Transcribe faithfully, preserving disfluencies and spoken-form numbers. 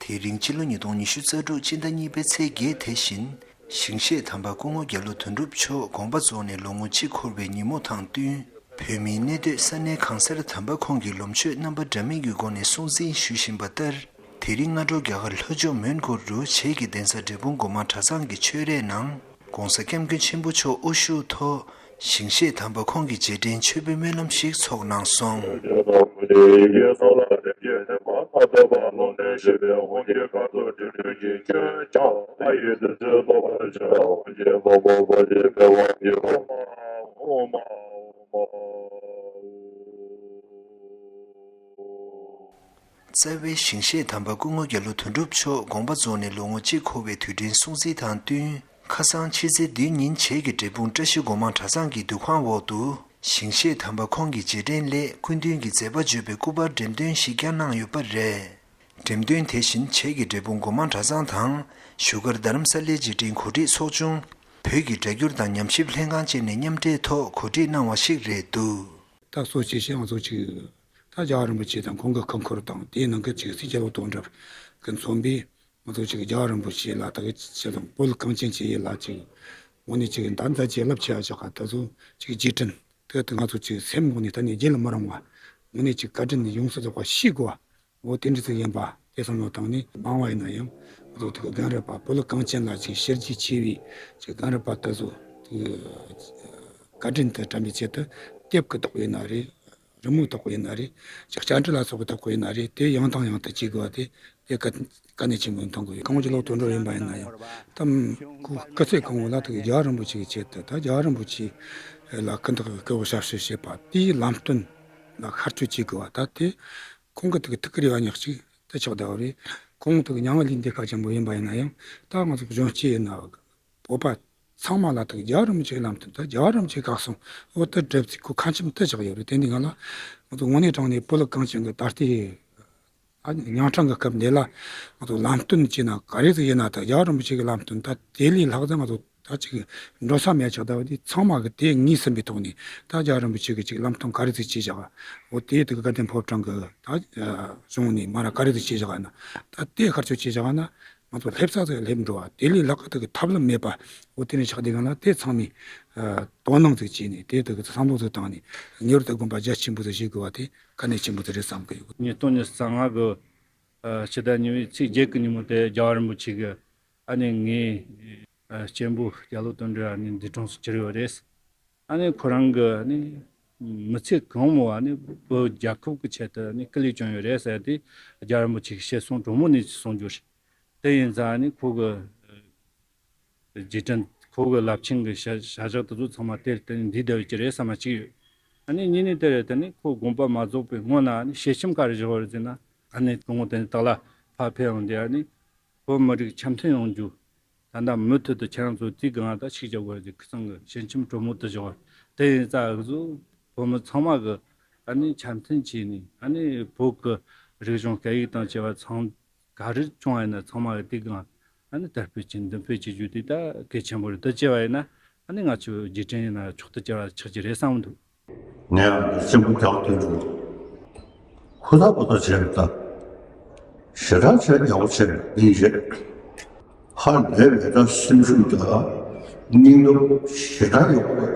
དེ་རིང་ཕྱི་ལོ་ཉིས་སྟོང་ཉི་ཤུ་རྩ་དྲུག་སྤྱི་ཟླ་གཉིས་པའི་ཚེས་བརྒྱད་དེ་བཞིན། ཞིང་གཤེགས་དམ་པ་སྐུ་ངོ་རྒྱ་ལོ་དོན་གྲུབ་མཆོག་དགོངས་པ་རྫོགས་ནས་ལོ་ངོ་གཅིག་འཁོར་བའི་ཉིན་མོ་དང་བསྟུན། བོད་མིའི་གནས་སྡོད་ས་གནས་གང་སར་དམ་པ་ཁོང་གི་ལོ་མཆོད་རྣམ་པ་འདྲ་མིན་གྱི་སྒོ་ནས་སྲུང་བརྩི་ཞུ་བཞིན་པ་ལྟར། དེ་རིང་སྔ་དྲོ་རྒྱ་གར་ལྷོ་ཕྱོགས་མོན་གྷོ་རུ་བྱེས་ཀྱི་གདན་ས་འབྲས་སྤུངས་སྒོ་མང་གྲྭ་ཚང་གི་ཆོས་རའི་ནང་༧གོང་ས་༧སྐྱབས་མགོན་ཆེན་པོ་མཆོག་དབུ་བཞུགས་ཐོག་ཞིང་གཤེགས་དམ་པ་ཁོང་གི་རྗེས་དྲན་མཆོད་འབུལ་སྨོན་ལམ་ཞིག་ཚོགས་གནང་སོང་། རྩ་བའི་ཞིང་གཤེགས་དམ་པ་སྐུ་ངོ་རྒྱ་ལོ་དོན་གྲུབ་མཆོག་དགོངས་པ་རྫོགས་ནས་ལོ་ངོ་གཅིག་འཁོར་བའི་དུས་དྲན་སྲུང་བརྩི་དང་བསྟུན། ཁ་སང་ཕྱི་ཚེས་བདུན་ཉིན་བྱེས་ཀྱི་འབྲས་སྤུངས་བཀྲ་ཤིས་སྒོ་མང་གྲྭ་ཚང་གི་འདུ་ཁང་འོག་ཏུ་ཞིང་གཤེགས་དམ་པ་ཁོང་གི་རྗེས་དྲན་སླད་སྐུ་མདུན་གྱི་མཛད་པ་བརྗོད་པའི་སྐུ་པར་འགྲེམས་སྟོན་ཞིག་ཀྱང་གནང་ཡོད་པ་རེད། འགྲེམས་སྟོན་དེ་བཞིན་བྱེས་ཀྱི་འབྲས་སྤུངས་སྒོ་མང་གྲྭ་ཚང་དང་བཞུགས་སྒར་རྡ་རམ་ས་ལའི་རྗེས་དྲན་གོ་སྒྲིག་ཚོགས་ཆུང་། བོད་ཀྱི་སྒྲ་སྒྱུར་དང་ཉམས་ཞིབ་ལྷན་ཁང་བཅས་ནས་མཉམ་འབྲེལ་ཐོག་གོ་སྒྲིག་གནང་བ་ཞིག་རེད་འདུག་ད་གཙོ་ཆེ་ཤོས་ང་ཚོ་ཅིག་ད་རྒྱལ་བ་རིན་པོ་ཆེ་དང་ཁོང་གི་སྐུ་འཁོར་དང་དེའི་ནང་གི་ཅིག་སྲས་རྒྱ་ལོ་དོན་གྲུབ་ཀྱིས་མཚོན་པའི་ང་ཚོ་ཅིག་རྒྱལ་བ་རིན་པོ་ཆེ་ལ་ད་གི་ཆེ་དང་བོད་གངས་ཅན་གྱི་ཡུལ་ལ་ཅིག་དངོས་གནས་ཅིག་ད་མཛད་རྗེས་རླབས་ཆེ་བ་ཞིག་ག་ད་གཟོད་ཅིག་རྗེས་དྲན་དེ་ད་ང་ཚོ་ཅིག་སེམས་ངོས་ནས་ད་ནི་བརྗེད་ལ་མི་རུང་བ་དངོས་གནས་ཅིག་བཀའ་དྲིན་ནི་ཡོངས་སུ་རྫོགས་པ་ཤེས་དགོས་པ། འོ་དེ་འདྲ་ཅིག་ཡིན་པ་དེ་བསམ་བློ་བཏང་ནས་མང་བ་ཡིན་ན་ཡང་ང་ཚོ་དེ་གི་རྒན་རབས་པ་བོད་གངས་ཅན་ལ་ཅིག་ཞེ་རྒྱས་ཆེ་བའི་ཅིག་རྒན་རབས་པ་དེ་ཚོ་དེ་གི་བཀའ་དྲིན་དེ་དྲན་པའི་ཆེད་དུ་དེབ་ཀྱི་བཏགས་པ་ཡིན་ན་རེད། རི་མོ་བཏགས་པ་ཡིན་ན་རེད། ཅིག་བཅར་འདྲི་ལ་སོགས་པ་བཏགས་པ་ཡིན་ན་རེད། དེ་ཡང་དང་ཡང་དུ་བྱེད་དགོས་པ་དེ་དེ་དཀའ་དཀའ་གནད་ཆེན་པོ་མཐོང་གི་ཡོད། སྐུ་ངོ་རྒྱ་ལོ་དོན་གྲུབ་ཡིན་པ་ཡིན་ན་ཡང་ད་ཁོ་སྐུ་ཚེ་གང་བོ་ལ་དེ་གི་རྒྱལ་བ་རིན་པོ་ཆེ་གི་ཆེད་དུ་ད་རྒྱལ་བ་རིན་པོ་ཆེ་ལ་ཁ་འདོགས་སྐུ་ངོ་ཞབས་ཞུ་བྱེད་པ་དེའི་ལམ་སྟོན་ལ་ཤར་བསྐྱོད་བྱེད་དགོས་པ་ད་དེ། ཁོང་གི་ཐུགས་ཐུགས་ཀྱི་རེ་བ་ཉག་གཅིག་དེ་ཆགས་བསྡད་པ་རེད། ཁོང་ཐུགས་མྱ་ངན་ལས་འདས་ཁ་ཆེན་པོ་ཡིན་པ་ཡིན་ན་ཡང་ད་ང་ཚོ་གཞོན་སྐྱེས་ཡིན་ན་བོད་པ་ཚང་མ་ལ་ཐུགས་རྒྱལ་བ་རིན་པོ་ཆེའི་ལམ་སྟོན་ད་རྒྱལ་བ་རིན་པོ་ཆེའི་བཀའ་གསུང་འོ་དེ་སྒྲུབ་ཚིག་ཁོ་ཁ་ཆེམས་དེ་ཆགས་ཡོད་རེད། དེ་འདི་ང་ལ་ང་ཚོ་དངོས་གནས་དྲང་གནས་བོད་ལ་གངས་ཅན་གྱི་ད་ལྟའི་ཨ་ནི་ཉང་ཕྲང་གི་སྐབས་འདི་ལ་ང་ཚོ་ལམ་སྟོན་བྱས་ན་ག་རེ་ཟིག་ཡིན་ན་ད་རྒྱལ་བ་རིན་པོ་ཆེ་གི་ལམ་སྟོན་ད་དེ་ལས་ལྷག་ཙམ་ང་ཚོ་ད་ཅིག་འགྲོ་ས་མེད་ཆགས་ད་བ་དེ་ཚང་མ་གི་དེ་ངེས་ཟིན་པའི་ཐོག་ནས་ད་རྒྱལ་བ་རིན་པོ་ཆེ་གི་ཅིག་ལམ་སྟོན་ག་རེ་ཟིག་བྱས་བཞག་འོ་དེ་དེ་གི་དགའ་ལྡན་ཕོ་བྲང་གི་ད་གཞུང་ནས་མ་ར་ག་རེ་ཟིག་བྱས་བཞག་ན་ད་དེ་ཁ་ཆོ་བྱས་བཞག་ན་ང་ཚོ་སླེབས་ས་ཟིག་སླེབས་འགྲོ་བ་དེ་ལས་ལྷག་གི་དེ་གི་ཐབས་ལམ་མེད་པ་འོ་དེ་ནས་ཆགས་དེ་ག་ན་དེ་ཚང་མས་དོ་སྣང་ཟིག་བྱས་ནས་དེ་དེ་གི་བསམ་བློ་ཟིག་བཏང་ནས་ངེས་པར་དུ་དགོངས་པ་རྒྱ་ཆེན་པོ་ཟིག་བཞེས་དགོས་པ་དེ་གལ་གནད་ཆེན་པོ་ཟིག་རེད་བསམ་གི་ཡོད། ཉིས་སྟོང་ཉི་ཤུ་རྩ་ལྔ་གི་ཕྱི་ཟླ་གཉིས་པའི་ཚེས་བརྒྱད་ཀྱི་ཉིན་མོ་དེ་རྒྱལ་བ་རིན་པོ་ཆེ་གི་ཨ་ནི་ངའི་གཅེན་པོ་རྒྱ་ལོ་དོན་གྲུབ་ཨ་ནི་འདས་གྲོངས་སུ་གྱུར་ཡོད་རེད། ཨ་ནི་ཁོ་རང་གི་ཨ་ནི་མི་ཚེ་གང་བོ་ཨ་ནི་བོད་རྒྱལ་ཁབ་ཀྱི་ཆེད་དུ་ཨ་ནི་སྐུ་ལས་བསྐྱོན་ཡོད་རེད་ཟེར་ཏེ་རྒྱལ་བ་རིན་པོ་ཆེ་གི་བཤད་སྲོལ་དྲང་མོ་ནས་གསུང་རྒྱུ་རེད། དེ་ཡིན་ཙང་ཨ་ནི་ཁོ་གི་རྗེས་དྲན་ཁོ་གི་རླབས་ཆེན་གྱི་བྱ་བྱ་གཞག་དེ་ཚོ་ཚང་མ་དེར་བརྟེན་ནས་འདི་བསྡད་ཡོད་ཀྱི་རེད་བསམ་པ་གཅིག་ཡོད། ཨ་ནི་གཉིས་ནས་དེ་རེད་དེ་ནི་ཁོ་དགོངས་པ་མ་རྫོགས་པའི་སྔོན་ན་ཨ་ནི་ཞལ་ཆེམས་ག་རེ་བཞག་པ་རེད་ཟེར་ན་ཨ་ནི་སྐུ་ངོ་དེ་ནི་སྟག་ལྷ་ཕར་ཕེབས་ཡོང་དུས་ཨ་ནི་བོད་མི་རིགས་འཆམ་མཐུན་ཡོང་རྒྱུ་ད་ལྟ་མུ་མཐུད་དུ་ཁྱེད་རང་ཚོ་དེའི་སྒང་ད་ཤུགས་རྒྱག་དགོས་རེད་ཟེར་ཁོ་ཚང་གི་ཞལ་ཆེམས་དྲང་མོ་དུ་བཞག་པ་རེད། དེ་ཡིན་ཙང་འུ་ཚོ་བོད་མི་ཚང་མ་གི་ཨ་ནི་འཆམ་མཐུན་བྱས་ནས་ཨ་ནི་བོད་ཀྱི་རིག་གཞུང་སྐད་ཡིག་དང་བཅས་པ་ཚང་ག་རེ་བྱུང་བ་ཡིན་ན་ཚང་མ་གི་དེ་གང་ཨ་ནི་དར་སྤེལ་གྱི་མདུན་སྤེལ་བྱེད་རྒྱུ་དེ་ད་གལ་ཆེན་པོ་རེད། དེ་བྱས་པ་ཡིན་ན་ཨ་ནི་ང་ཚོའི་རྗེས་དྲན་ཡིན་ན་མཆོག་ཏུ་གྱུར་བ་ཆགས་ཀྱི་རེད་བསམ་འདུག་ངས་ཨ་ནི་གཅེན་པོ་རྒྱ་ལོ་དོན་གྲུབ་ཧུར་ཐག་པ་ཐག་བྱས་པ་དང་ཞེ་དྲག་བྱས་རྒྱ་པོ་བྱས་པའི་མི་རེད། ཧ་ལས་པའི་ད་སེམས་ཤུགས་དང་སྙིང་སྟོབས་ཞེ་དྲག་ཡོད་པ་